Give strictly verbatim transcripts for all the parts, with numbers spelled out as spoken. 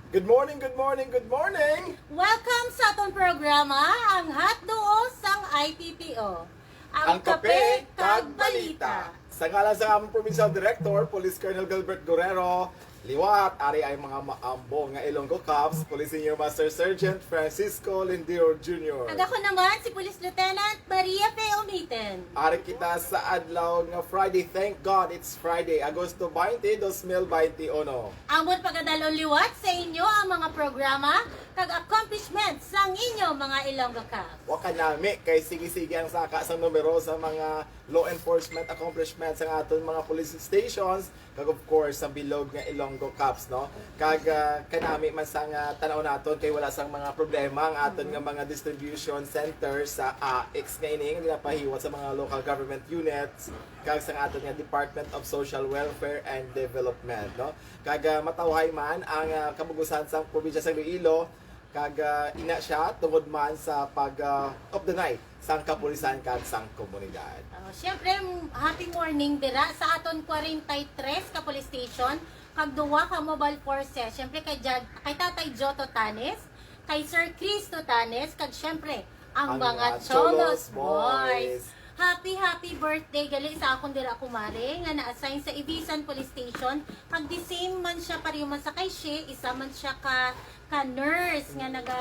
Good morning, good morning, good morning! Welcome sa aton programa, ang Hot Duo sang I P P O. Ang Kape kag Balita. Sa ngalan sa among Provincial Director, Police Colonel Gilbert Guerrero, liwat, ari ang mga maambo nga Ilonggo Cops, Police Senior Master Sergeant Francisco Lindero Junior. Kag ako naman, si Police Lieutenant Maria Fe Umiten. Ari kita sa adlaw nga Friday. Thank God it's Friday, Agosto twenty, dos mil twenty-uno. Amon pagadalon liwat sa inyo ang mga programa kag accomplishments sang inyo mga Ilonggo Cops. Wa ka nami kay sige-sige ang saka sang numero sa mga law enforcement accomplishments sang aton mga police stations, kag of course sa bilog nga Ilonggo Cops, no? Kag, ah, kanami man sang, ah, tan-aw naton kay wala sang mga problema ang aton nga mga distribution center sa A I C S nga ini nga ginapahiwat sa mga local government units kag sang aton nga Department of Social Welfare and Development, no? Kag, ah, matawhay man ang, ah, kabug-usan sang probinsya sa Iloilo, kag, ah, ina siya tungod man sa pag, ah, updanay sang kapulisan kag sang komunidad. Oh, syempre, m-, happy morning dira sa aton forty-three ka police station kag duwa ka mobile forces. Syempre kay Jag-, kay Tatay Joe Totanes, kay Sir Chris Totanes, kag syempre ang Ang mga mga Cholos Cholos Boys. Boys. Happy, happy birthday gali sa akon dira kumare nga na-assign sa Ibisan Police Station. Kag the same man siya, pareho man sa kay Shea, isa man siya ka, ka nurse nga naga,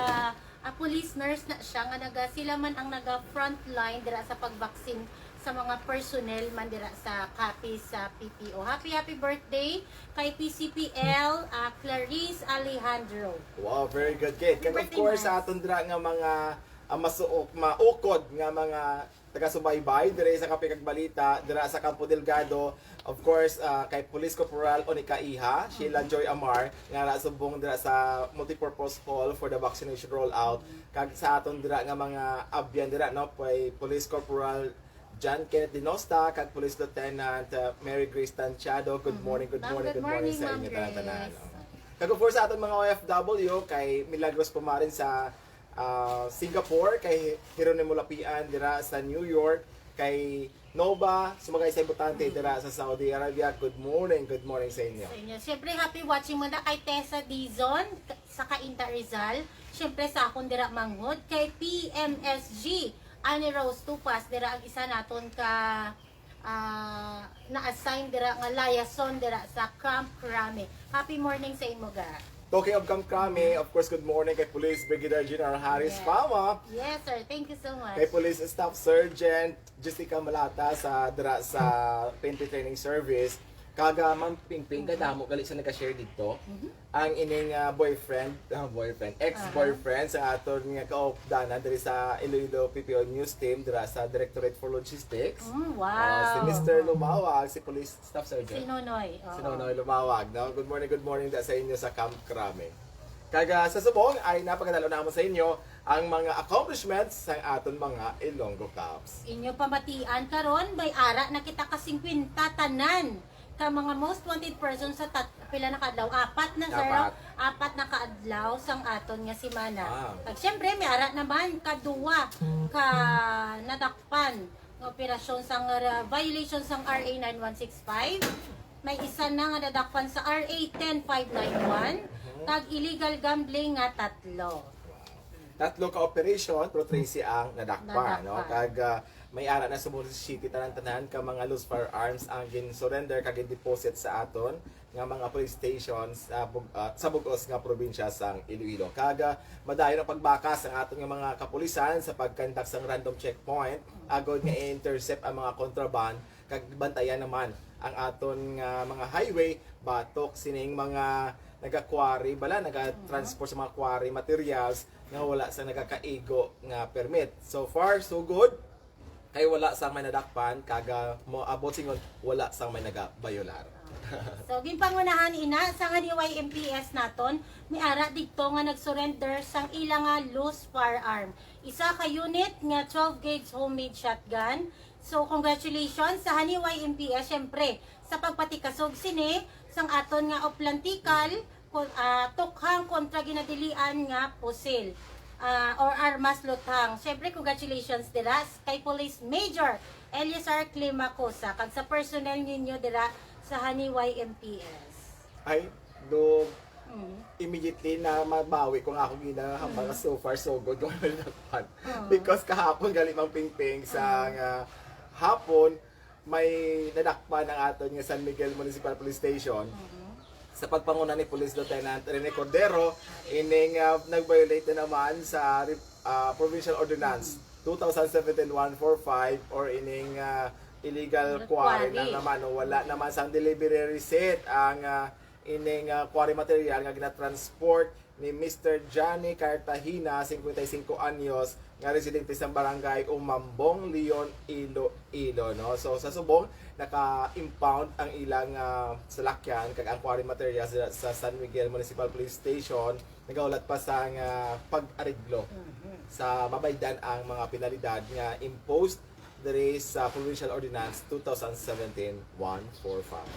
ah, police nurse na siya nga naga, sila man ang naga frontline dira sa pag-vaccine sa mga personnel man dira sa Capiz sa P P O. Happy, happy birthday kay P C P L, ah, Clarice Alejandro. Wow, very good, Kate. Kag of Birthday course, sa month. Aton dira nga mga, ah, masuok, maukod nga mga taga-subaybay diri sa Kape kag Balita, dira sa Campo Delgado. Of course, ah, kay Police Corporal Onika Iha, Sheila Joy Amar, nga ara subong dira sa Multipurpose Hall for the vaccination rollout. Kag sa aton dira nga mga abyan dira, no, kay Police Corporal John Kenneth Dinosta, kag Police Lieutenant, ah, Mary Grace Tanciado. Good Mhm. morning, good Ma'am, morning, good good morning morning, sa Ma'am inyo tanan-tanan. Grace. Kag of course, sa aton mga O F W, kay Milagros Pumarin sa ah, Singapore, kay Jeronimo Lapian dira sa New York, kay Nova, sumagay sa Ibutante dira sa Saudi Arabia. Good morning, good morning sa inyo. Sa inyo. Siyempre, happy watching muna kay Tessa Dizon sa Cainta, Rizal. Siyempre, sa akon dira manghod, kay P M S G, Annie Rose Tupas, dira ang isa naton ka ah, na-assign dira nga liaison dira sa Camp Crame. Happy morning sa imo, ga. Talking of Camp Crame, of course, good morning kay Police Brigadier General Harris Yes. Fama. Yes, sir. Thank you so much. Kay Police Staff Sergeant Jessica Malata sa dira sa P N P Training Service. Kaga Ma'am Pingping, kadamo gali sa nag-share dito. Mhm. Ang ining, ah, boyfriend, ah, boyfriend, ex-boyfriend sa aton nga kaupdanan diri sa Iloilo P P O News Team, dira sa Directorate for Logistics. Mm, Ah, si wow. Mister Lumawag, si Police Staff Sergeant. Si Nonoy, Si oo. Nonoy Lumawag, no? Good morning, good morning da sa inyo sa Camp Crame. Kaga sa subong ay napagadalo namo sa inyo ang mga accomplishments sang aton mga Ilonggo Cops. Inyo pamatian karon, may ara na kita ka singkwenta tanan ka mga most wanted person sa tat-, pila na ka adlaw? Apat na, sir, Apat. Apat na ka adlaw sang aton nga semana. Ah. Kag siyempre, may ara naman ka duwa ka nadakpan nga operasyon sang, uh, violation sang R A nine one six five. May isa na nga nadakpan sa R A ten five nine one. Mhm. Kag illegal gambling nga tatlo. Tatlo ka operation, pero trese ang nadakpan, Nadakpan. no? Kag, ah, may ara na sa Cebu City, tanan-tanan ka mga loose firearms ang gin-surrender kag gin-deposit sa aton nga mga police stations sa bug-, ah, sa bug-os nga probinsya sang Iloilo. Kag, ah, madayon ang pagbakas sang aton nga mga kapulisan sa pagkandak sang random checkpoint, agod nga i-intercept ang mga contraband, kag bantayan naman ang aton nga mga highway batok sining mga naga-quarry bala, naga-transport sa mga quarry materials nga wala sa nagakaigo nga permit. So far, so good. Kay wala sang may nadakpan, kag, ah, moabot singon wala sang may nagabayolar. So, ginpangunahan ina sa Haniway M P S naton, may ara digto nga nag-surrender sang ila nga loose firearm. Isa ka unit nga twelve gauge homemade shotgun. So, congratulations sa Haniway M P S, syempre, sa pagpatikasog sini sang aton nga oplantikal, kon-, ah, tukhang kontra ginadilian nga pusil, ah, or armas luthang. Syempre, congratulations dira s-, kay Police Major Eliazar Climacosa kag sa personnel ninyo dira sa Haniway M P S. Ay, do, Mm. Immediately na mabawi ko nga ako ginahambal nga so far so good kung nadakpan. Because kahapon gali mang pingping sa nga hapon, may nadakpan ang aton nga San Miguel Municipal Police Station sa pagpanguna ni Police Lieutenant Rene Cordero, ining ah, nag-violate na naman sa re- ah, Provincial Ordinance two thousand seventeen one four five or ining ah, illegal quarry na naman. No? Wala naman sang delivery receipt ang ah, ining ah, quarry material nga ginatransport ni Mister Johnny Cartagena, singkwenta y singko anyos, nga residente sa barangay Umambong, Leon, Iloilo, no? So, sa subong, naka-impound ang ilang ah, salakyan kag ang quarry material sa, sa San Miguel Municipal Police Station nagahulat pa sang ah, pag-areglo sa mabaydan ang mga penalidad nga imposed diri sa Provincial Ordinance two thousand seventeen one four five.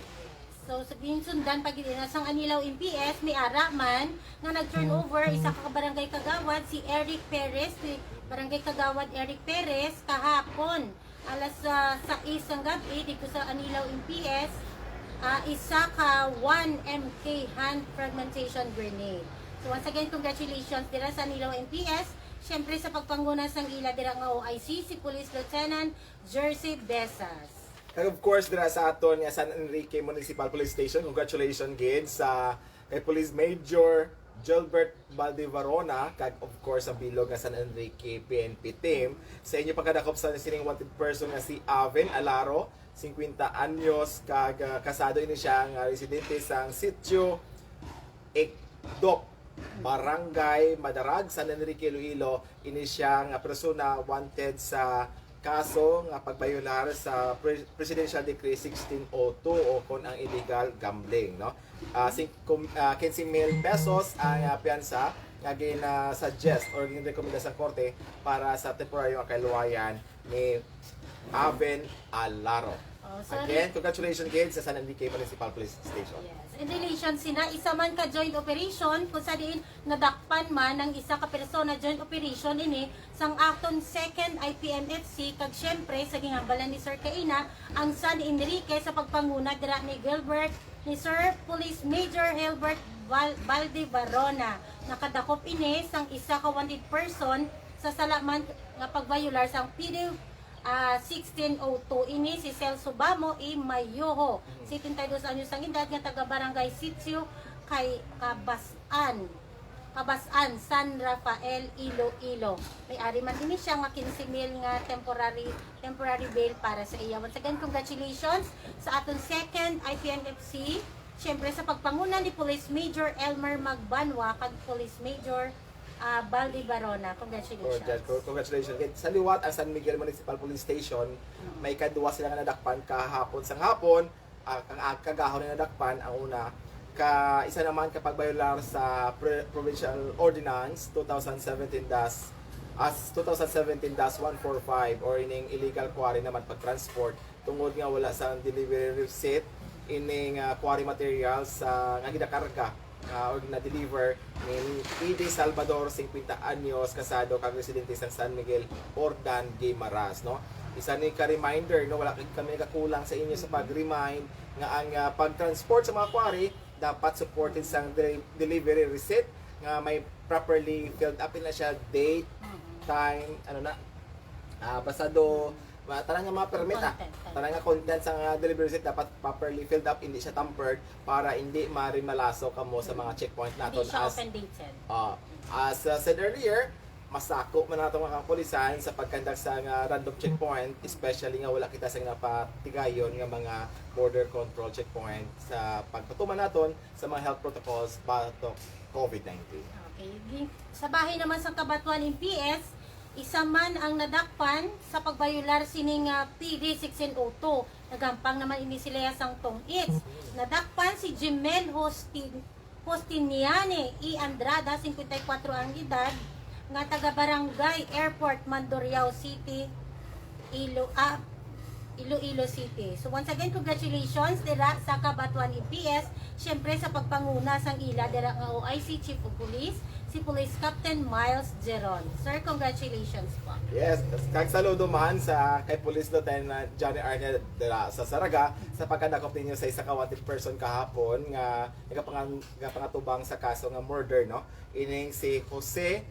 So, sa ginsundan pa gid ina sang Anilao M P S, may ara man nga nag-turnover isa ka barangay kagawad, si Eric Perez, si Barangay Kagawad Eric Perez, kahapon alas ah, sais sang gab-i dito sa Anilao M P S, ah, isa ka one M K hand fragmentation grenade. So, once again, congratulations dira sa Anilao M P S. Siyempre, sa pagpanguna sang ila dira nga O I C, si Police Lieutenant Jersey Besas. And of course, dira sa aton nga San Enrique Municipal Police Station, congratulations gid sa kay Police Major Gilbert Baldivarona kag of course ang bilog nga San Enrique P N P team sa inyo pagkadakop sa sining wanted person nga si Aven Alaro, singkwenta anyos, kag ah, kasado ini siya nga residente sang sitio Ikdop, Barangay Madarag, San Enrique, Iloilo. Ini siya nga persona wanted sa kaso nga pagbayolar sa Pre- Presidential Decree sixteen oh two o kon ang illegal gambling, no? Ah, sing, kum, ah, quince mil pesos ang ah, piyansa nga gina-suggest or ginrekomenda sa korte para sa temporaryo nga kaluwayan ni Aven Alaro. Oh, so, Again, congratulations gid sa San Enrique Municipal Police Station. Yes. In relation sina isa man ka joint operation kung sa diin nadakpan man ang isa ka persona, joint operation ini sang aton second I P M F C kag siyempre sa ginhambalan ni Sir kaina ang San Enrique sa pagpanguna dira ni Gilbert ni Sir Police Major Hilbert Val- Valde Barona. Nakadakop ini sang isa ka wanted person sa sala man nga pagbayolar sang P D ah, sixteen oh two. Ini si Celso Bamo y Mayoho, setenta y dos anyos ang edad, nga taga Barangay Sitio kay Kabasan, Kabasan, San Rafael, Iloilo. May ari man ini siya nga quince mil nga temporary temporary bail para sa iya. Once again, congratulations sa aton second I P M F C. Siyempre, sa pagpanguna ni Police Major Elmer Magbanwa kag Police Major ah, Baldi Barona. Congratulations. Cordial. Co- Congratulations. Kay sa liwat ang San Miguel Municipal Police Station, may kadwa sila nga nadakpan kahapon sang hapon. Ah, ang ag- kagahon na nadakpan ang una ka isa naman ka pagbayolar sa Pre- Provincial Ordinance two thousand seventeen dash as two thousand seventeen dash one four five or ining illegal quarry naman pag-transport tungod nga wala sang delivery receipt ining ah, quarry materials sa nga ginakarga ah, or na-deliver ni Ide Salvador, singkwenta anyos, kasado kag residente sa San Miguel, Ordan, Guimaras, no? Isa ni ka reminder, no, wala kay kami nagakulang sa inyo sa pag-remind nga ang ah, pag-transport sa mga quarry dapat supported sang deli- delivery receipt nga may properly filled up na siya, date, time, ano na, ah, basta do ma- tanan nga mga permit ah. Content, content. Tanan nga content sa nga delivery receipt dapat properly filled up, hindi siya tampered para hindi marimalaso kamo sa mga checkpoint naton. Hindi siya As open dated. Ah, as uh, said earlier, masako man nato mga kapulisan sa pagkandak sa nga random checkpoint, especially nga wala kita sa napatigayon nga mga border control checkpoint sa pagpatuman naton sa mga health protocols batok COVID nineteen. Okay. Di- Sa bahin naman sa Cabatuan M P S, isa man ang nadakpan sa pagbayolar sining ah, P D sixteen oh two. Nagampang naman ini sila sang tong-its. Nadakpan si Jimel Hostin Justiniane E. Andrada, singkwenta y kwatro ang edad, nga taga Barangay Airport, Mandurriao City, Ilo, ah, Iloilo City. So once again, congratulations dira sa Cabatuan M P S, syempre sa pagpanguna sang ila dira nga O I C, Chief of Police, si Police Captain Miles Geron. Sir, congratulations po. Yes, kag saludo man sa kay Police Lieutenant Johnny Arnel dira sa Saraga sa pagkadakop ninyo sa isa ka wanted person kahapon nga nagapangan- nagapangatubang sa kaso nga murder, no? Ining si Jose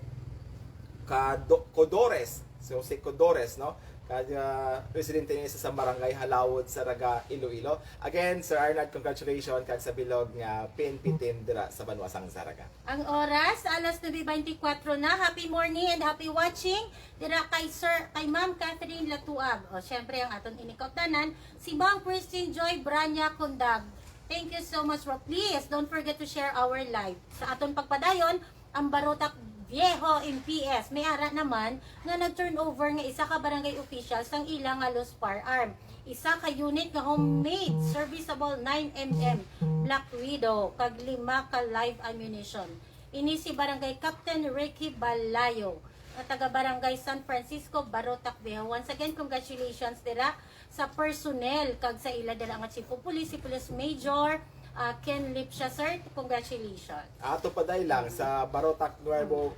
Cado- Codores. Si Jose Codores, no? Kag ah, residente niya sa barangay Halawod, Saraga, Iloilo. Again, Sir Arnel, congratulations kag sa bilog nga P N P team dira sa banwa sang Saraga. Ang oras, alas nuebe beintikwatro na. Happy morning and happy watching. Dira kay Sir, kay Ma'am Catherine Latuab. O, syempre, ang aton inikautanan, si Ma'am Christine Joy Branya Kundag. Thank you so much, bro. Please, don't forget to share our live. Sa aton pagpadayon, ang Barotac Viejo M P S may ara naman nga nag-turnover nga isa ka barangay official sang ila nga loose firearm, isa ka unit nga homemade serviceable nine M M Black Widow, kag lima ka live ammunition. Ini si Barangay Captain Ricky Balayo, nga taga Barangay San Francisco, Barotac Viejo. Once again, congratulations dira sa personnel kag sa ila dira nga Chief of Police, si Police Major ah, Ken Lipsia, sir. Congratulations. Ato paday lang sa Barotac Nuevo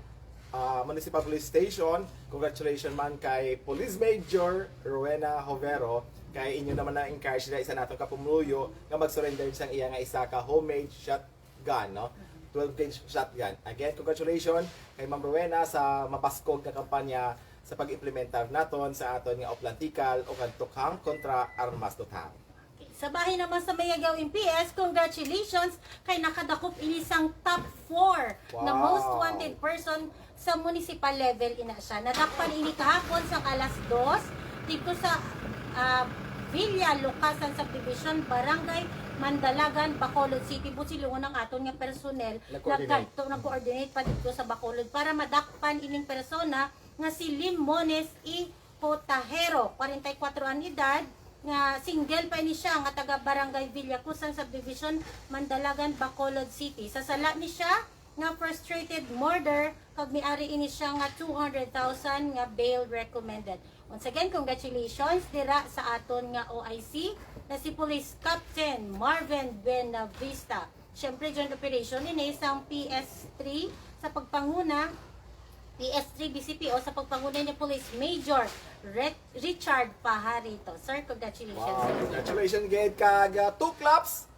ah, Municipal Police Station. Congratulations man kay Police Major Rowena Hovero, kay inyo naman na-encourage na isa nato ka pumuluyo nga mag-surrender sang iya nga isa ka homemade shotgun, no? Twelve gauge shotgun. Again, congratulations kay Ma'am Rowena sa mabaskog nga kampanya sa pag-implementar naton sa aton nga Oplan Tikal o kag Tukhang kontra Armas Tuthang. Sa bahin naman sa Mayagaw M P S, congratulations kay nakadakop ini sang top four nga Wow. Most Wanted Person sa municipal level ina siya. Nadakpan ini kahapon sang alas dos dito sa ah, Villa Lucasan Subdivision, Barangay Mandalagan, Bacolod City. Buot silingon ang aton nga personnel Nag-coordinate. nagkadto, nag-coordinate pa dito sa Bacolod para madakpan ining persona nga si Limones E. Potahero, kwarenta y kwatro an edad, nga single pa ini siya, nga taga Barangay Villacusan Subdivision, Mandalagan, Bacolod City. Sa sala ni siya nga frustrated murder, kag may ari ini siya nga two hundred thousand nga bail recommended. Once again, congratulations dira sa aton nga O I C na si Police Captain Marvin Buenavista. Siyempre, joint operation ini sang P S three sa pagpanguna, P S three B C P O sa pagpanguna ni Police Major Ret- Richard Pajarito. Sir, congratulations. Wow, congratulations gid kag ah, two claps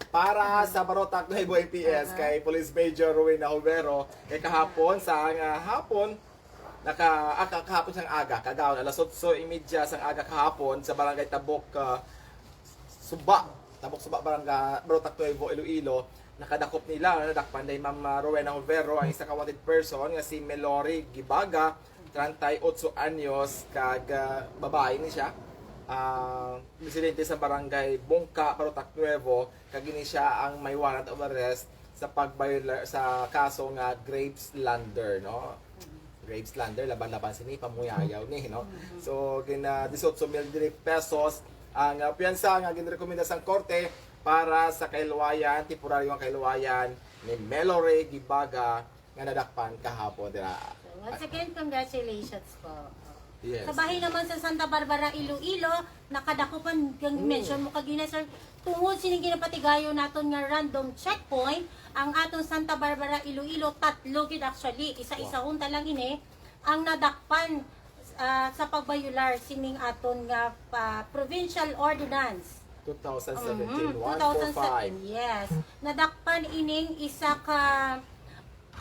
para sa Barotac Nuevo M P S Aha. kay Police Major Rowena Hovero kay kahapon sa nga hapon naka ah, ka- kahapon sang aga kagawon alas otso y media sang aga kahapon sa barangay Tabok ah, Suba, Tabok Suba, barangay Barotac Nuevo, Iloilo. Nakadakop nila, nadakpan ni Ma'am ah, Rowena Hovero ang isa ka wanted person nga si Melory Gibaga, treinta y ocho anyos, kag ah, babae ni siya. Ah, residente sa barangay Bungka, Barotac Nuevo, kag ini siya ang may warrant of arrest sa pagbayolar sa kaso nga grave slander, no? Grave slander, laban-laban sini pamuyayaw ni, no? So gina disiotso mil diri pesos ang ah, piyansa nga ginrekomenda sang korte para sa kahiluwayan, temporaryo nga kahiluwayan ni Melory Gibaga nga nadakpan kahapon dira. So, once again, congratulations po. Yes. Sa bahin naman sa Santa Barbara, Iloilo, nakadakupan kang mention mo kagina, sir, tungod sining ginapatigayon naton nga random checkpoint, ang aton Santa Barbara, Iloilo, tatlo gid actually, isa-isahon ta lang ini ang nadakpan ah, sa pagbayular sining aton nga ah, provincial ordinance. two thousand seventeen, Mhm, one four five. Yes. Nadakpan ining isa ka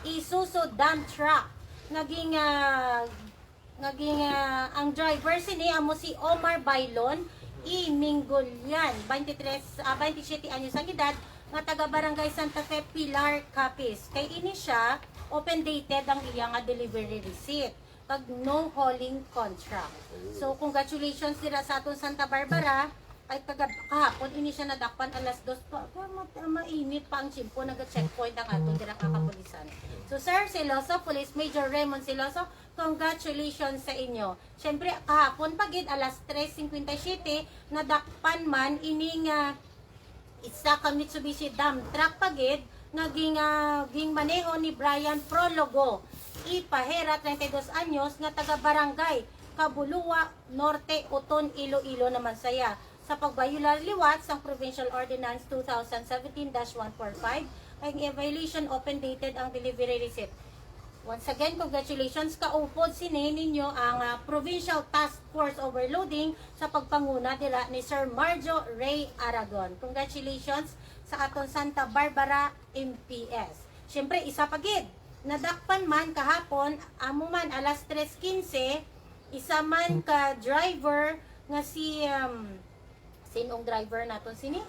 Isuzu dump truck nga ging ah, nga ging ah, ang driver sini amo si Omar Bailon E. Mingolian, twenty-three, ah, twenty-seven anyos ang edad, nga taga Barangay Santa Fe, Pilar, Capiz. Kay ini siya, open dated ang iya nga delivery receipt kag no hauling contract. So congratulations dira sa aton Santa Barbara. Ay, kagab kahapon ini siya nadakpan alas dos pa. Kaya ma- mainit pa ang tiyempo, naga-checkpoint ang aton dira ka kapulisan. So Sir Celoso, Police Major Raymond Celoso, congratulations sa inyo. Siyempre, kahapon pa gid alas tres cincuenta y siete, nadakpan man ini nga isa ka Mitsubishi dump truck pa gid nga ging, ah, gingmaneho ni Brian Prologo Ipahera, treinta y dos anyos, nga taga Barangay Kabuluwa Norte, Oton, Iloilo naman saya sa pagbayolar liwat sang Provincial Ordinance two thousand seventeen dash one four five, kay ang violation open dated ang delivery receipt. Once again, congratulations. Kaupod sini ninyo ang, ah, Provincial Task Force Overloading sa pagpanguna dira ni Sir Marjo Ray Aragon. Congratulations sa aton Santa Barbara M P S. Siyempre, isa pa gid, nadakpan man kahapon, amo man alas tres quince, isa man ka driver nga si, um, sinong driver naton sini?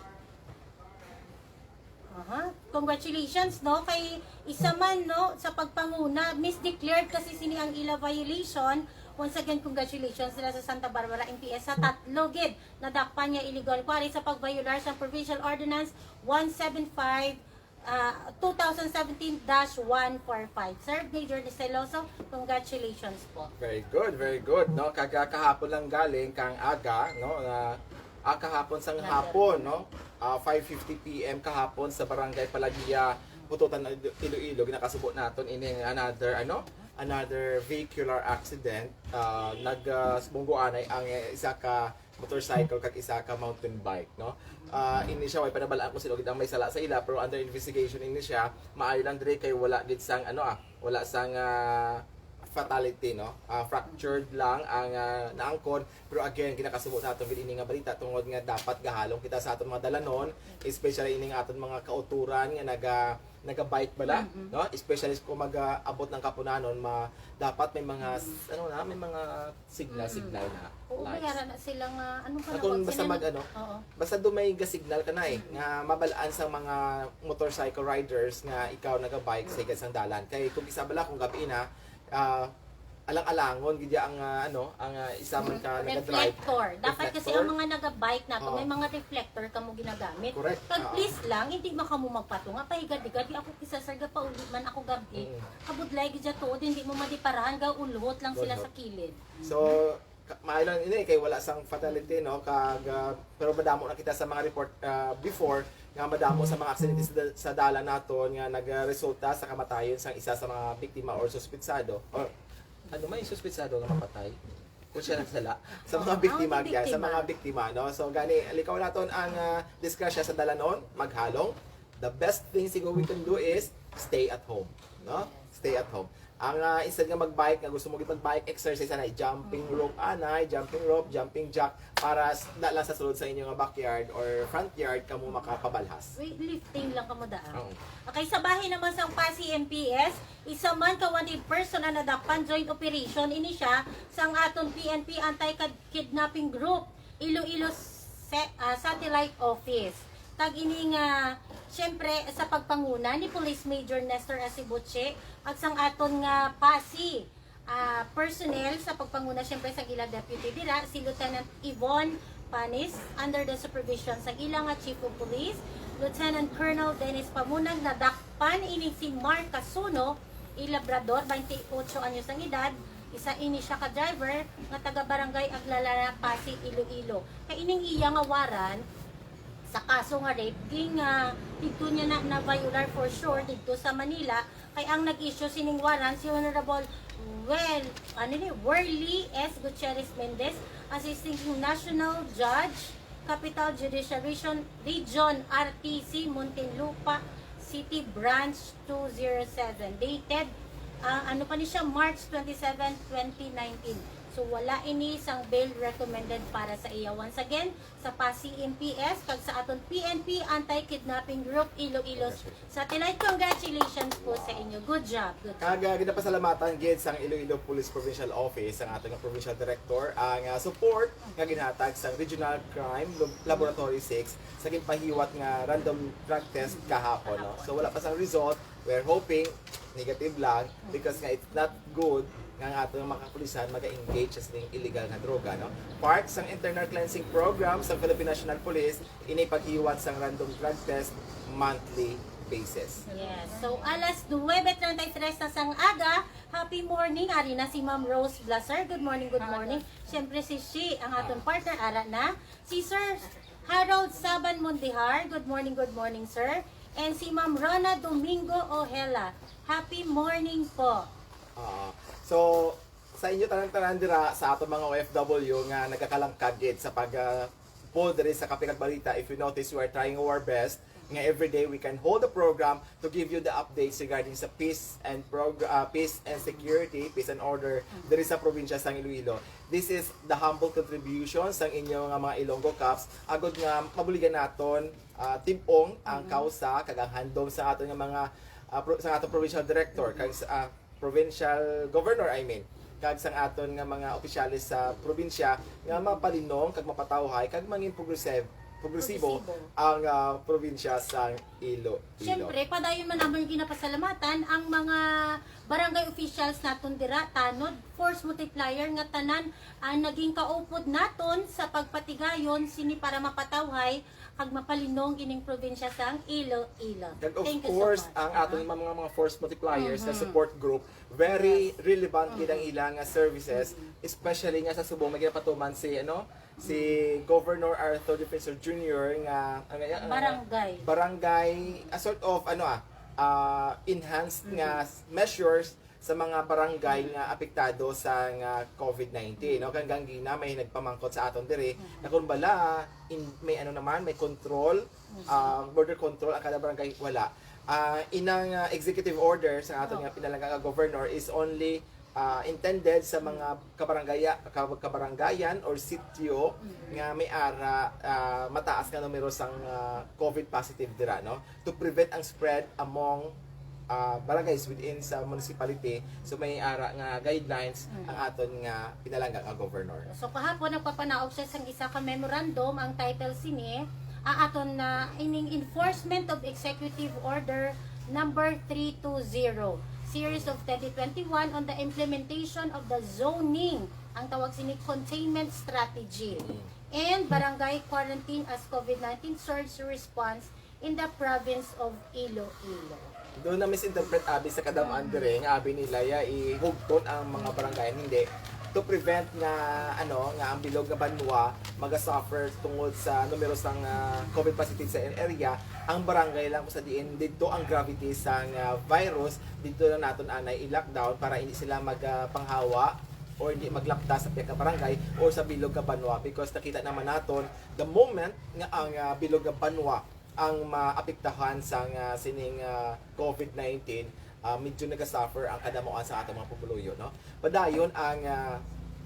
Aha. Congratulations, no? Kay isa man, no, sa pagpanguna, misdeclared kasi sini ang ila violation. Once again, congratulations sila sa Santa Barbara M P S sa tatlo gid nadakpan nga illegal quarry sa pagbayolar sa Provincial Ordinance one seven five, ah, two thousand seventeen dash one four five. Sir Major De Celoso, congratulations po. Very good, very good, no? Kaga kahapon lang galing kang aga, no? Na ah, kahapon sang hapon, no? Ah, five fifty P M kahapon sa Barangay Palagia, Hututan, Ilo- Iloilo, ginakasubo naton ini another, ano, another vehicular accident. Ah, nag ah, sumunggo anay ang, eh, isa ka motorcycle kag isa ka mountain bike, no? Ah, ini siya, way panabalaan kung sino gid ang may sala sa ila, pero under investigation ini siya. Maayo lang diri kay wala gid sang, ano, ah, wala sang ah, fatality, no? Ah, fractured lang ang ah, naangkon. Pero again, ginakasubo naton gid ini nga balita tungod nga dapat gahalong kita sa aton mga dalanon, especially ining aton mga kauturan nga naga naga-bike bala, no? Especially kung mag-abot ng kapunanon, ma dapat may mga s- ano na, may mga signal, signal na. Oo, Lights. Mayara na sila nga, ano pa Kung na, basta mag ano, Oo. basta do may ga-signal ka na eh, nga mabalaan sa mga motorcycle riders nga ikaw naga-bike sa higas ng dalan. Kay kung isa bala kung gabi na, ah, alang-alangon gid ang ah, ano, ang ah, isa man ka naga-drive. Reflector. Dapat kasi Reflector? Ang mga naga-bike nato, Oo. May mga reflector kamo ginagamit. Correct. Kag Oo. Please lang, hindi man kamo magpatunga. Pahigad-higad, di ako kisa sir, gapauli man ako gabi. Mm. Kabudlay gid siya tuod, hindi mo madiparahan, gaulhot lang sila Gaulhot. Sa kilid. So, ka- maayo lang ini kay wala sang fatality, no? Kag ah, pero madamo na kita sa mga report ah, before nga madamo sa mga aksidente sa, sa dalan naton nga nagresulta sa kamatayon sang isa sa mga biktima or suspitsado or ano may suspitsado nga mapatay? Kung siya nagsala sa mga Oh, biktima, ang yeah, sa biktima. Mga biktima, no? So gani likaw naton ang ah, disgrasya sa dalanon, maghalong. The best thing siguro we can do is stay at home, no? Stay at home. Ang ah, instead nga mag-bike, nga gusto mo gid mag-bike, exercise anay, jumping rope anay, jumping rope, jumping jack para s- da lang sa sulod sa inyo nga backyard or front yard kamo makapabalhas. Weightlifting lang kamo daan. Oo. Okay, sa bahin naman sa Pasi M P S, isa man ka wanted person na nadakpan, joint operation ini siya sang aton P N P Anti-Kidnapping Group, Iloilo se- ah, Satellite Office. Tag ini nga, siyempre, sa pagpanguna ni Police Major Nestor Asibuche, ag sang aton nga Pasi ah, personnel sa pagpanguna siyempre sa ila deputy dira, si Lieutenant Yvonne Panis, under the supervision sa ila nga Chief of Police, Lieutenant Colonel Dennis Pamunag. Nadakpan ini si Mark Casuno, i Labrador, twenty-eight anyos ang edad, isa ini siya ka driver nga taga Barangay Aglalana, Pasi, Iloilo. Kay ining iya nga warrant sa kaso nga rape, ging ah, didto niya na na-violar for sure didto sa Manila. Kay ang nag-issue sining warrant si Honorable Well, ano ni, Worley S. Gutierrez Mendez, Assisting National Judge, Capital Judicial Region, Region R T C, Muntinlupa City Branch two zero seven. Dated, ah, ano pa ni siya, March twenty-seven, twenty nineteen. So wala ini sang bail recommended para sa iya. Once again, sa Pasi M P S kag sa aton P N P Anti-Kidnapping Group Iloilo Satellite. Congratulations po sa inyo. Good job. Good job. Kag ah, ginapasalamatan gid sang Iloilo Police Provincial Office ang ato nga provincial director ang ah, support nga ginhatag sa Regional Crime Lab- Laboratory six sa ginpahiwat nga random drug test kahapon, no? So wala pa sang result. We're hoping negative lang because nga it's not good nga ang ato nga mga kapulisan mag-engage sa sining illegal nga droga, no? Part sang internal cleansing program sa Philippine National Police ini paghiwat sang random drug test monthly basis. Yes. So, alas nuebe treinta y tres na sang aga. Happy morning. Ari na si Ma'am Rose Blaser. Good morning, good morning. Siyempre si Shi, ang aton partner, ara na. Si Sir Harold Saban Mondihar. Good morning, good morning, sir. And si Ma'am Rona Domingo Ojela. Happy morning po. Ah, so, Sa inyo tanan-tanan dira sa aton mga O F W nga nagakalangkagit sa pag, ah, pull diri sa Kape kag Balita, if you notice, we are trying our best nga every day we can hold the program to give you the updates regarding sa peace and prog-, ah, peace and security, peace and order diri sa probinsya sang Iloilo. This is the humble contribution sang inyo nga mga Ilonggo Cops agod nga mabuligan naton, ah, tib-ong ang kausa kag ang handom sa aton nga mga, ah, pro-, sa aton provincial director kag sa, ah, provincial governor, I mean, kag sang aton nga mga opisyales sa probinsya nga mapalinong kag mapatawhay kag mangin progresive, progresibo Progresibo. ang, ah, probinsya sang Iloilo. Siyempre, padayon man namon ginapasalamatan ang mga barangay officials naton dira, tanod, force multiplier nga tanan ang naging kaupod naton sa pagpatigayon sini para mapatawhay kag mapalinong ining probinsya sang Iloilo. And of Thank you so course, much. ang Aha. aton mga, mga, mga force multipliers na Mhm. support group, very Yes. relevant gid ang Mhm. ilang, ah, services, Mhm. especially nga sa subong may ginapatuman si, ano, si Governor Arthur Defensor Junior nga, ang, ah, Barangay. barangay, a sort of, ano, ah, ah, enhanced nga Mhm. s-, measures sa mga barangay Mhm. nga apektado sa nga covid nineteen, no? Kang ganggina may nagpamangkot sa aton diri Mhm. na kung bala in, may ano naman, may control, Mhm. ah, border control ang kada barangay, wala. Ah, inang, ah, executive order sa aton Oh. nga pinalangga nga governor is only, ah, intended sa mga kabarangaya, ka-, kabarangayan or sitio Mhm. nga may ara, ah, mataas nga numero sang, ah, covid positive dira, no? To prevent ang spread among, ah, barangays within sa municipality. So may ara nga guidelines Mm. ang aton nga pinalangga nga governor. So, kahapon nagpapanaog siya sang isa ka memorandum, ang title sini, ang aton na ining Enforcement of Executive Order number three two zero, series of twenty twenty-one on the implementation of the zoning, ang tawag sini containment strategy, Mm. and barangay quarantine as covid nineteen surge response in the province of Iloilo. Doon na misinterpret abi sa kadam-an Mhm. dire nga abi nila ya ihugton ang mga barangay, hindi, to prevent nga, ano, nga ang bilog nga banwa maga-suffer tungod sa numero sang, ah, covid positive sa area. Ang barangay lang kung sa diin didto ang gravity sang, ah, virus, didto lang naton anay i-lockdown para hindi sila mag, ah, panghawa or hindi maglapta sa pihak nga barangay or sa bilog nga banwa, because nakita naman naton the moment nga ang, ah, bilog nga banwa ang maapektahan sang, ah, sining, ah, covid nineteen, ah, medyo nagasuffer ang kadamuan sa atong mga pumuluyo, no? Padayon ang, ah,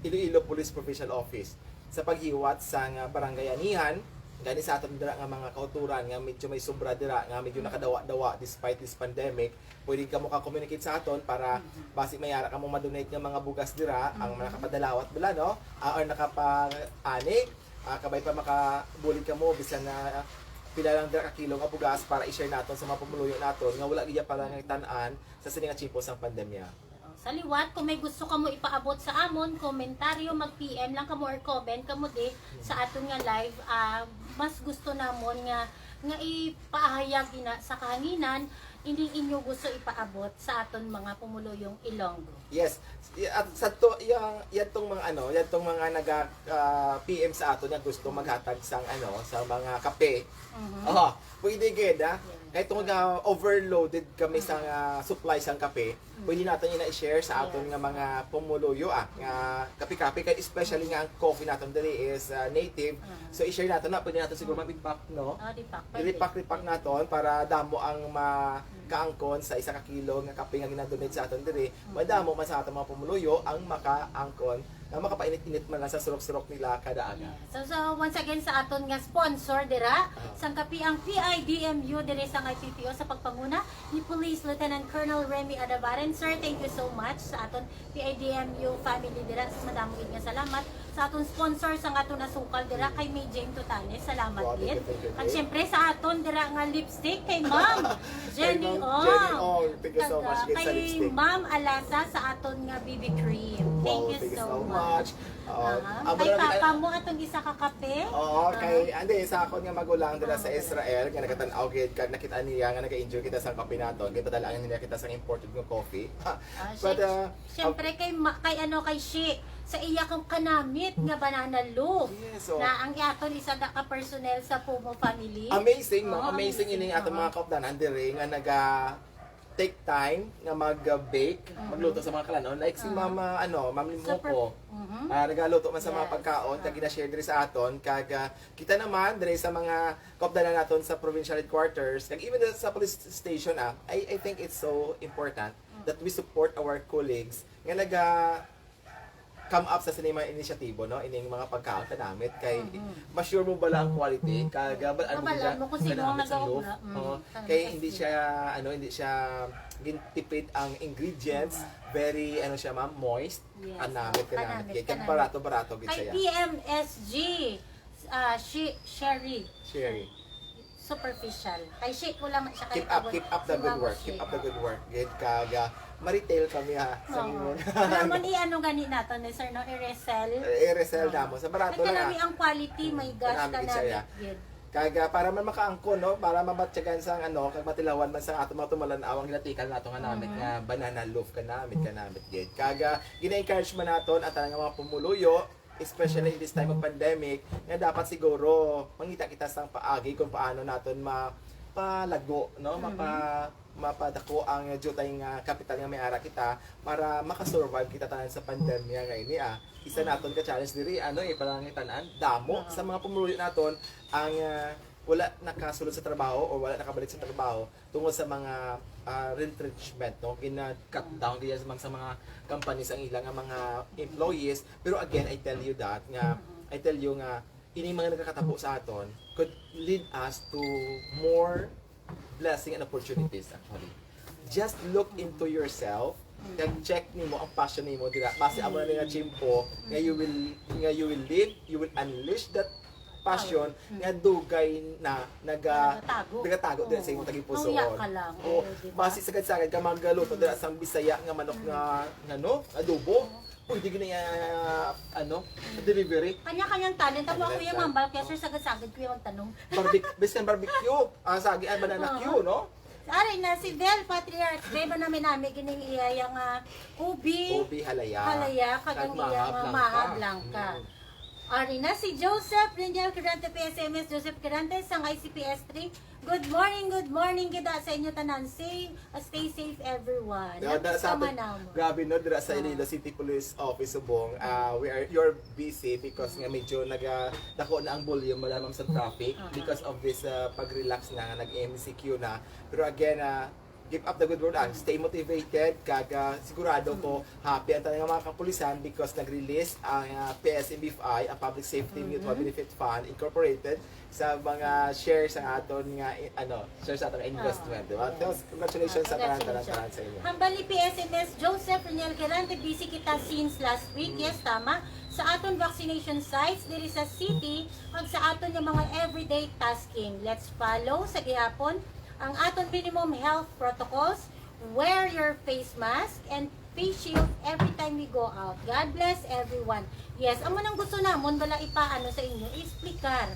Iloilo Police Provincial Office sa paghiwat sang, ah, barangayanihan, gani sa aton dira nga mga kauturan nga medyo may sobra dira, nga medyo Mm. nakadawa-dawa despite this pandemic, pwede kamo ka-communicate sa aton para Mhm. basi may ara kamo ma-donate nga mga bugas dira, ang Mhm. nakapadalawat bala, no? Ah, or nakapa-ani, ah, kabay pa makabulig kamo bisan na pila lang dira ka kilo nga bugas para i-share naton sa mga pumuluyo naton nga wala gid ya palangitan-an sa sini nga tiyempo sang pandemya. Sa liwat, kung may gusto kamo ipaabot sa amon, komentaryo, mag-P M lang kamo or comment kamo di sa aton nga live, ah, mas gusto namon nga, nga ipahayag ina sa kahanginan ining inyo gusto ipaabot sa aton mga pumuluyong Ilonggo. Yes. I-, at sa to, yang, yan tong mga ano, yan tong mga naga, ah, P M sa aton nga gusto maghatag sang ano, sa mga kape. Mhm. Oh, pwede gid, ah. Yeah. Kay tungod nga overloaded kami sa, ah, supply sang kape, pwede naton ina i-share sa aton Yes. nga mga pumuluyo, ah, nga kape-kape, kay especially nga ang coffee naton diri is, ah, native. Mhm. So i-share naton na, pwede naton siguro Mm. mag-repack, no? Oh, repack, pwede. I-repack, repack naton para damo ang ma-, kaangkon sa isa ka kilo nga kape nga gina-donate sa aton diri. Mm. Madamo man sa aton mga pumuluyo ang makaangkon nga makapainit-init man lang sa surok-surok nila kada aga. Yeah. So, so, once again, sa aton nga sponsor dira, Ah. sang kape, ang P I D M U diri sa I P P O sa pagpanguna ni Police Lieutenant Colonel Remy Adabaren. Sir, thank you so much sa aton P I D M U family dira. Madamo gid nga salamat sa aton sponsor sang aton asukal dira kay May Jane Tutanes. Salamat Wow, thank gid. you, thank you, At thank you. syempre sa aton dira nga lipstick kay Ma'am Jenny Kay Ma'am Ong. Jenny Ong. Thank you so Kag, much, ah, gid, sa kay lipstick. Ma'am Alasa sa aton nga B B cream. Thank Wow, you thank you so so much. much. Oh, Aha. amo Kay lang Papa kita mo atong isa ka kape. Oo, Aha. kay, ande, sa akon nga magulang dira sa Ah, Israel, nga nagatan-aw gid, kag nakita niya nga nag-enjoy kita sa kape naton, kay padala niya kita sa imported nga coffee. Ah, But, shit. uh, Siyempre, kay ma-, kay ano, kay Shi, sa iya kang kanamit nga banana loaf. Yes, oh. Na ang aton isa da ka personnel sa Pumo family. Amazing, ma'am. Oo, Amazing amazing, ining atong oo. mga kaupdanan diri nga naga-, take time nga mag-bake, magluto sa mga kalanon. Like si Mama, ano, Ma'am Limoko, ah, nagaluto man sa mga pagkaon, kag gina-share diri sa aton. Kag ah, kita naman, diri sa mga kaupdanan naton sa provincial headquarters, kag even sa police station, ah, I, I think it's so important that we support our colleagues nga naga come up sa sini mga inisyatibo, no, ining mga pagkaon kanamit kay ma-sure mo bala ang quality, kag ah, bal-an mo Mabal-an gid mo kung sino ang kanamit sa nagawa loob. Na. Mm, Oo. Kanamit Kay sa hindi skin. Siya, ano, hindi siya gintipid ang ingredients. Very, ano siya, ma'am, moist. Yes. Kanamit, kanamit. Kanamit, Kay kanamit. Barato-barato gid Kay siya. P M S G, ah, si Sherry. Sherry. Superficial. Kay shi ko lang siya kay Keep up, tawag. Keep up the good work. Keep up the good work. Gid kag ah, ma-retail kami ha sa Oo. Limon. Alam mo ni ano gani nato ni sir, no? I-resell. Eh, i-resell Oo. Namo. Sa barato lang, Nagkanami ah. Ang quality, may Mm, gas kanami gid siya, kanami yeah. Gid. Kag ah, para man makaangkon, no, para mabatyagan sang ano, kag matilawan man sa ato mga tumalan-aw ang ginatikal nato nga namit nga banana loaf kanamit, kanamit gid. Kag ah, gina-encourage man naton ang tanan nga mga pumuluyo, especially in this time of pandemic, nga dapat siguro mangita kita sang paagi kung paano naton mapalago, no? Mapa, mapadako ang diutay nga kapital nga may ara kita para makasurvive kita tanan sa pandemya nga ini, ah. Isa naton ka challenge diri, ano, eh, panangitan-an, damo sa mga pumuluyo naton ang ah, wala nakasulod sa trabaho o wala nakabalik sa trabaho tungod sa mga ah, retrenchment, no? Gina-cut down gid sa mga, sa mga companies ang ilang nga mga employees. Pero again, I tell you that nga I tell you nga ini mga nagakatabo sa aton could lead us to more blessing and opportunities actually. Just look into yourself, kag check nimo ang passion nimo dira. Base amo na nga chimpo nga you will, nga you will live, you will unleash that passion nga dugay na naga Nagatago. Nagatago dira sa imong tagipusoon. Mahuya ka lang. Oo, oo, di ba? Base sagad-sagad ka magaluto dira sa Bisaya nga manok nga, nga, no, adobo. Pwede gini, ah, ano, delivery. Kanya-kanyang talent. Amo ako yung mambal, kaya sir, sagad-sagad ko yung tanom. Barbe-, biskan barbecue. Ah, sagi, ah, banana Oo. Cue, no? Ari na si Vel Patriarch, beba namin nami gining iya yang ah, ubi. Ubi halaya. Halaya, kag ang iya nga maha blanca. Mm. Ari na si Joseph Reniel Quirante, P S M S Joseph Quirante, sang I C P S three. Good morning, good morning gid sa inyo tanan. Say, uh, stay safe everyone. Grabe no, dira sa Iloilo City Police Office subong. Ah, we are, you're busy because nga medyo naga dako na ang volume, madamam sa traffic because of this ah, pag-relax na nga nag-M C Q na. Pero again, ah, keep up the good work, ah, stay motivated, kag ah, sigurado ko happy ang tanan nga mga kapulisan because nag-release ang ah, P S M B F I, ang Public Safety Mutual Benefit Fund Incorporated, sa mga shares sa aton nga i- ano, shares sa aton nga investment, di ba? Tapos, congratulations sa tanan, tanan, tanan sa inyo. Hambal ni P S M S Joseph Reniel Quirante, busy kita since last week. Yes, tama. Sa aton vaccination sites diri sa city, ag sa aton nga mga everyday tasking. Let's follow sa gihapon ang aton minimum health protocols. Wear your face mask and face shield every time we go out. God bless everyone. Yes, amo nang gusto namon bala ipaano sa inyo, explicar.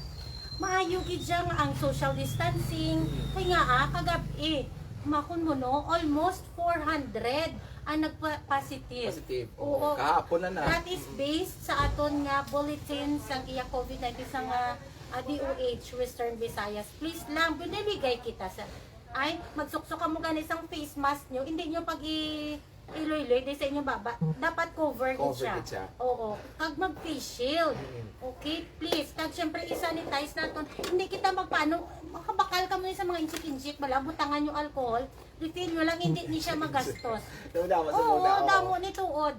Maayo gid siya nga ang social distancing. Kay nga, ah, kagab-i, makon mo, no, almost four hundred ang nagpa-positive. Positive. Oo. Oo. Kahapon na na. That is based sa aton nga bulletin sa iya COVID nineteen sa nga, ah, D O H Western Visayas. Please lang, biniligay kita sa, ay, magsuksok kamo gani sang face mask nyo, hindi nyo pag i-, iloy-loy di sa inyong baba. Dapat cover gid Cover siya. Gid siya. Oo. Kag mag-face shield. Mm. Okay, please. Kag syempre, i-sanitize naton. Hindi kita magpaano, makabakal kamo sa mga inchik-inchik, bala, butangan yung alcohol. Refill nyo lang, hindi ni siya magastos. Damo-damo sa Oo, muna, oo. Damo ni tuod.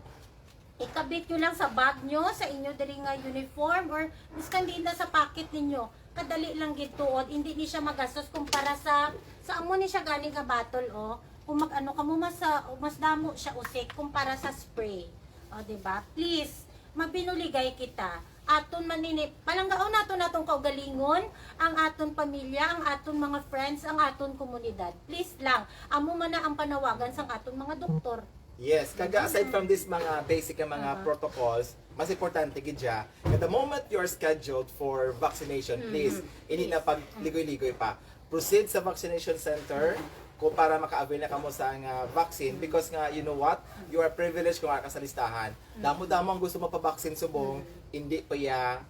Ikabit nyo lang sa bag nyo, sa inyo diri nga uniform, or miskan diin na sa pocket ninyo. Kadali lang gid tuod, hindi ni siya magastos kumpara sa, sa amo ni siya gani nga bottle, oh. Kung mag-ano kamo, mas, ah, mas damo siya usik kumpara sa spray. O, di ba? Please, mabinuligay kita. Aton man ini, palanggaon naton atong kaugalingon, ang aton pamilya, ang aton mga friends, ang aton komunidad. Please lang, amo man na ang panawagan sang aton mga doktor. Yes, kag aside from this mga basic nga mga Aha. protocols, mas importante gid siya nga the moment you are scheduled for vaccination, Mhm. please, hindi na Please. pagligoy-ligoy pa. Proceed sa vaccination center kung para maka-avail na kamo sa nga vaccine because nga, you know what? You are privileged kung ka sa listahan. Mhm. Damo-damo ang gusto magpa-vaccine subong, Mhm. hindi pa ya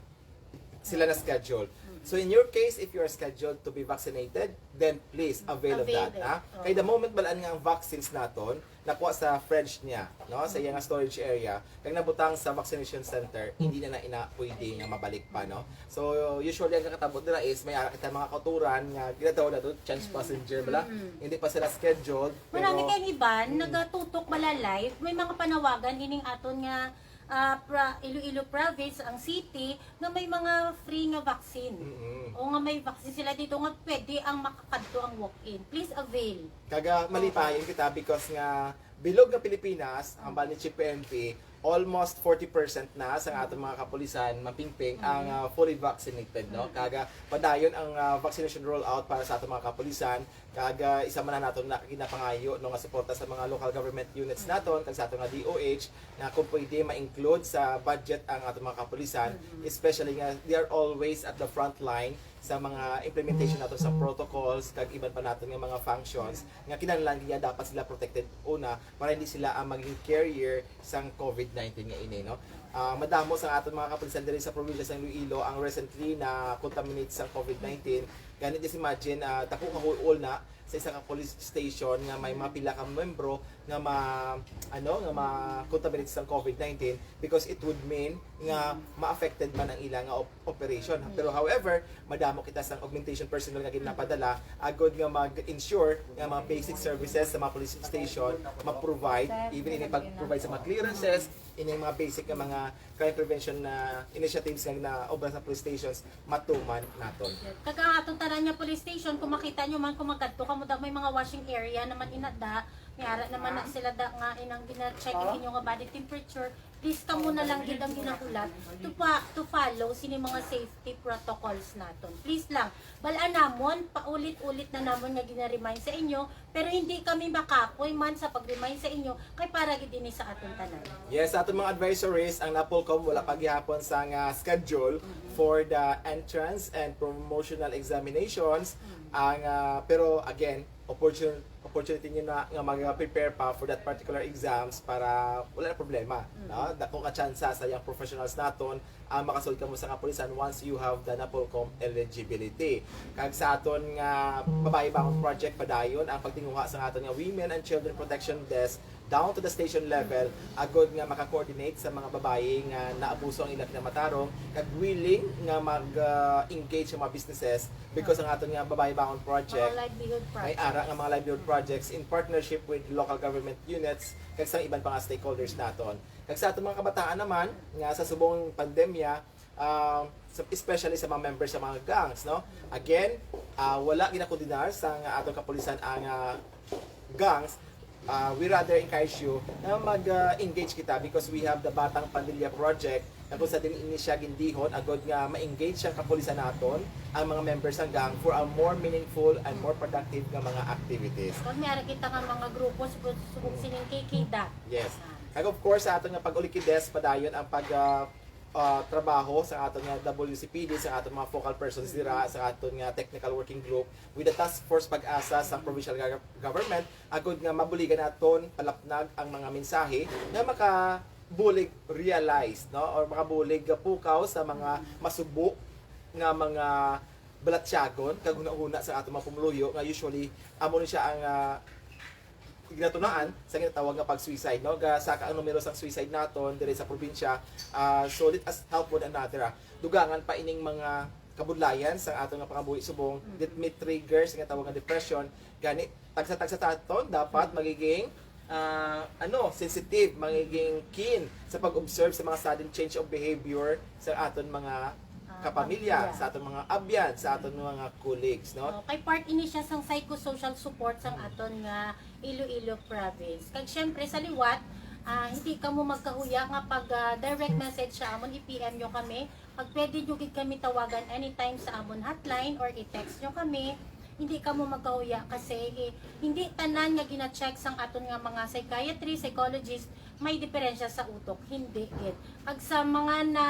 sila na-schedule. So in your case, if you are scheduled to be vaccinated, then please avail of Avail that, it. Ha? Oo. Kay the moment balaan nga ang vaccines naton nakuha sa fridge niya, no, sa iyang storage area, kag nabutang sa vaccination center, hindi na na ina pwede nga mabalik pa, no? So usually ang nakatabo dira is may ara kita mga kauturan nga ginatawag nato chance passenger bala. Hindi pa sila scheduled, Marami pero kay iban nagatutok bala live, may mga panawagan ining aton nga ah, pra, Iloilo province, ang city, nga may mga free nga vaccine. Mm-mm. O nga may vaccine sila dito nga pwede ang makakadto ang walk-in. Please avail. Kaga malipayon kita because nga bilog nga Pilipinas, ang bali ni Chief P N P, almost forty percent na sa aton mga kapulisan, mapingping, ang ah, fully vaccinated, no? Kaga padayon ang ah, vaccination rollout para sa aton mga kapulisan. Kaga isa man na naton na ginapangayo, no, nga suporta sa mga local government units naton kag sa aton nga D O H, nga kung pwede ma-include sa budget ang aton mga kapulisan, especially nga they are always at the front line sa mga implementation nato sa protocols kag iban pa naton nga mga functions nga kinahanglan nga dapat sila protected una para hindi sila ang maging carrier sang COVID nineteen nga ini, no? Ah, madamo sa aton mga kapulisan diri sa probinsya sa Iloilo ang recently na contaminate sa COVID nineteen. Gani, just imagine, ah, dako ka huol na sa isa ka police station nga may mga pila ka membro nga ma ano nga ma-contaminate sa COVID nineteen, because it would mean nga ma-affected man ang ila nga op- operation. Pero however, madamo kita sang augmentation personnel nga ginapadala agod nga mag-ensure nga mga basic services sa mga police station ma-provide, even ini pag-provide sa mga clearances, ini mga basic nga mga crime prevention na initiatives nga naobra sa police stations matuman naton. Kag ang atong tanan nga police station, kung makita nyo man, kung magkadto ka mo daw, may mga washing area naman inada, may ara naman na sila da nga inang gina-check ang inyo nga body temperature. Please, kamo na lang gid ang ginahulat to, pa, to follow sini mga safety protocols naton. Please lang, balaan namon, paulit-ulit na namon nga gina-remind sa inyo, pero hindi kami makapoy man sa pag-remind sa inyo, kay para gid ini sa aton tanan. Yes, sa aton mga advisories, ang NAPOLCOM wala pa gihapon sa nga schedule for the entrance and promotional examinations. Ang ah, pero again, opportun- opportunity nyo na nga mag-prepare pa for that particular exams para wala na problema. No? Dako ka tsansa sa young professionals naton ang makasulod kamo sa kapulisan once you have the NAPOLCOM eligibility. Kag sa aton nga Babayi Bangon Project, padayon ang pagtinguha sa aton nga Women and Children Protection Desk down to the station level, agod nga maka-coordinate sa mga babayi nga naabuso ang ilang kinamatarong kag willing nga mag-engage sa mga businesses, because ang aton nga Babayi Bangon Project Mga livelihood may projects. Ara nga mga livelihood projects in partnership with local government units kag sa iban pa nga stakeholders naton. Kag sa aton mga kabataan naman nga sa subong pandemya, ah, sa- especially sa mga members sa mga gangs, no? Again, ah, wala ginakondenar sa nga aton kapulisan ang ah, gangs. Ah, we rather encourage you na mag-engage kita because we have the Batang Pandilya Project na kung sa din ini siya gindihon agod nga ma-engage ang kapulisan naton ang mga members sang gang for a more meaningful and more productive nga mga activities. Kag may ara kita nga mga grupo, subong, subong sining kikida. Yes. Kag of course, sa aton nga pag-ulikid desk, padayon ang pag ah, ah, trabaho sa aton nga W C P D, sa aton mga focal persons dira, sa aton nga technical working group with the task force Pag-asa sa provincial gov- government, agod nga mabuligan naton palapnag ang mga mensahe nga makabulig realize, no, or makabulig pukaw sa mga masubo nga mga balatyagon kag hunahuna sa aton mga pumuluyo nga usually amo ni siya ang ah, ginatunaan sa ginatawag nga pag-suicide, no? Gasaka ang numero sang suicide naton diri sa probinsya. Ah, so let us help one another. Ah. Dugangan pa ining mga kabudlayan sa aton nga pangabuhi subong, that may trigger sa ginatawag nga depression. Gani, tagsa-tagsa taton dapat magiging ah, ano, sensitive, magiging keen sa pag-observe sa mga sudden change of behavior sa aton mga Ah, kapamilya, pamilya. Sa aton mga abyan, sa aton mga colleagues, no? Oh, kay part ini siya sang psychosocial support sang aton nga Iloilo province. Kag syempre sa liwat, ah, hindi kamo magkahuya nga pag ah, direct message sa amon, i-P M nyo kami. Pag pwede nyo gid kami tawagan anytime sa amon hotline or i-text nyo kami. Hindi kamo magkahuya kasi eh, hindi tanan nga gina-check sang aton nga mga psychiatry, psychologist may diferensya sa utok. Hindi gid. Pag sa mga na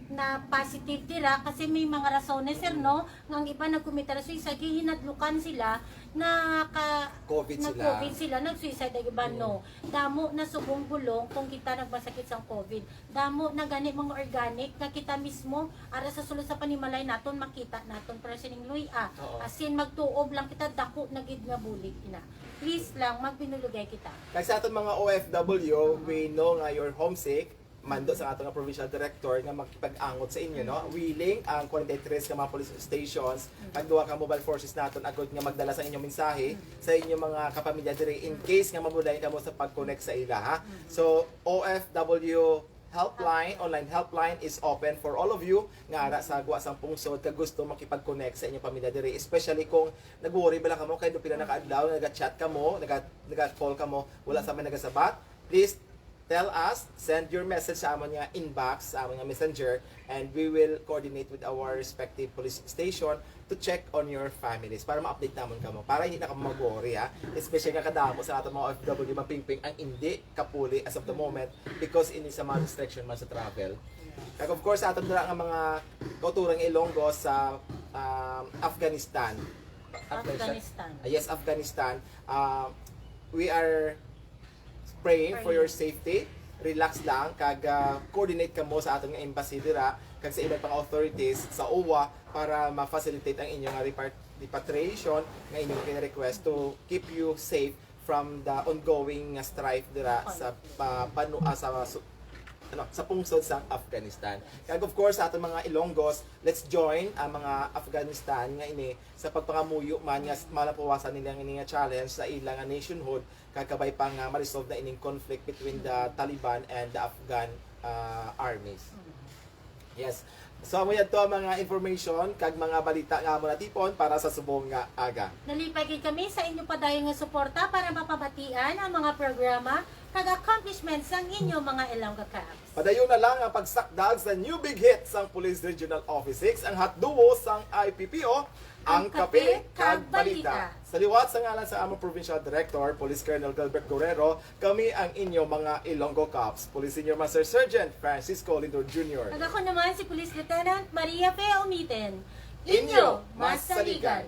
na positive dira kasi may mga rasones, sir, no? Nga ang iba nagkomit ra suicide, kay hinadlukan sila na ka, COVID na sila. COVID sila, nag-suicide ang iba, no? Damo na subong bulong kung kita nagmasakit sang COVID. Damo na gani mga organic nga kita mismo, ara sa sulod sa panimalay naton, makita naton, pero sining luy-a. Oo. As in, magtuob lang kita, dako na gid nga bulig, ina. Please lang, magbinulugay kita. Kag sa aton mga O F W, we know nga you're homesick. Mando sa aton nga provincial director nga makipag-angot sa inyo, no? Willing ang forty-three nga mga police stations, kag duha ka mobile forces naton agud nga magdala sa inyong mensahe sa inyong mga kapamilya diri in case nga mabulayan kamo sa pag-connect sa ila, ha? So, O F W helpline, online helpline is open for all of you nga ara sa gwa sang pungsod kag gusto makipag-connect sa inyong pamilya diri, especially kung nag-worry bala kamo kay pila na ka adlaw naga-chat kamo, naga, naga-call kamo, wala sa may nagasabat. Please tell us, send your message sa amon nga inbox, sa amon nga messenger, and we will coordinate with our respective police station to check on your families para ma-update namon kamo, para hindi na kamo mag-worry, ha. Especially nga kadamo sa aton mga O F W, mapingping ang hindi kapuli as of the moment because ini sa mga restriction man sa travel. Kag of course, sa aton dira nga mga kauturan nga Ilonggo sa, um, Afghanistan. Afghanistan. Afghanistan. Ah, yes, Afghanistan. Ah, we are praying for your safety. Relax lang, kag, ah, coordinate kamo sa aton nga embassy dira kag sa iban pang authorities sa O W A para ma-facilitate ang inyong, ah, repart-, repatriation nga inyong gina-request to keep you safe from the ongoing nga strife dira sa pa-, banu-, ah, sa su-, ano, sa pungsod sa Afghanistan. Kag of course, sa aton mga Ilonggos, let's join ang mga Afghanistan nga ini sa pagpangamuyo man nga s-, malapawasan nila ang ini nga challenge sa ila nga nationhood, kag kabay pa nga ma-resolve na ining conflict between the Taliban and the Afghan, ah, armies. Yes. So, amo yadto ang mga information kag mga balita nga amo natipon para sa subong nga aga. Nalipay gid kami sa inyo padayon nga suporta para mapabatian ang mga programa kag accomplishments sang inyo mga Ilonggo Cops. Padayon na lang ang pagsakdag sa new big hit sang Police Regional Office six, ang hot duo sang I P P O, ang Kape kag Balita. Sa liwat sa ngalan sa among Provincial Director, Police Colonel Gilbert Guerrero, kami ang inyo mga Ilonggo Cops, Police Senior Master Sergeant Francisco Lindor Junior. Kag ako naman si Police Lieutenant Maria Fe Umiten. Inyo mas saligan.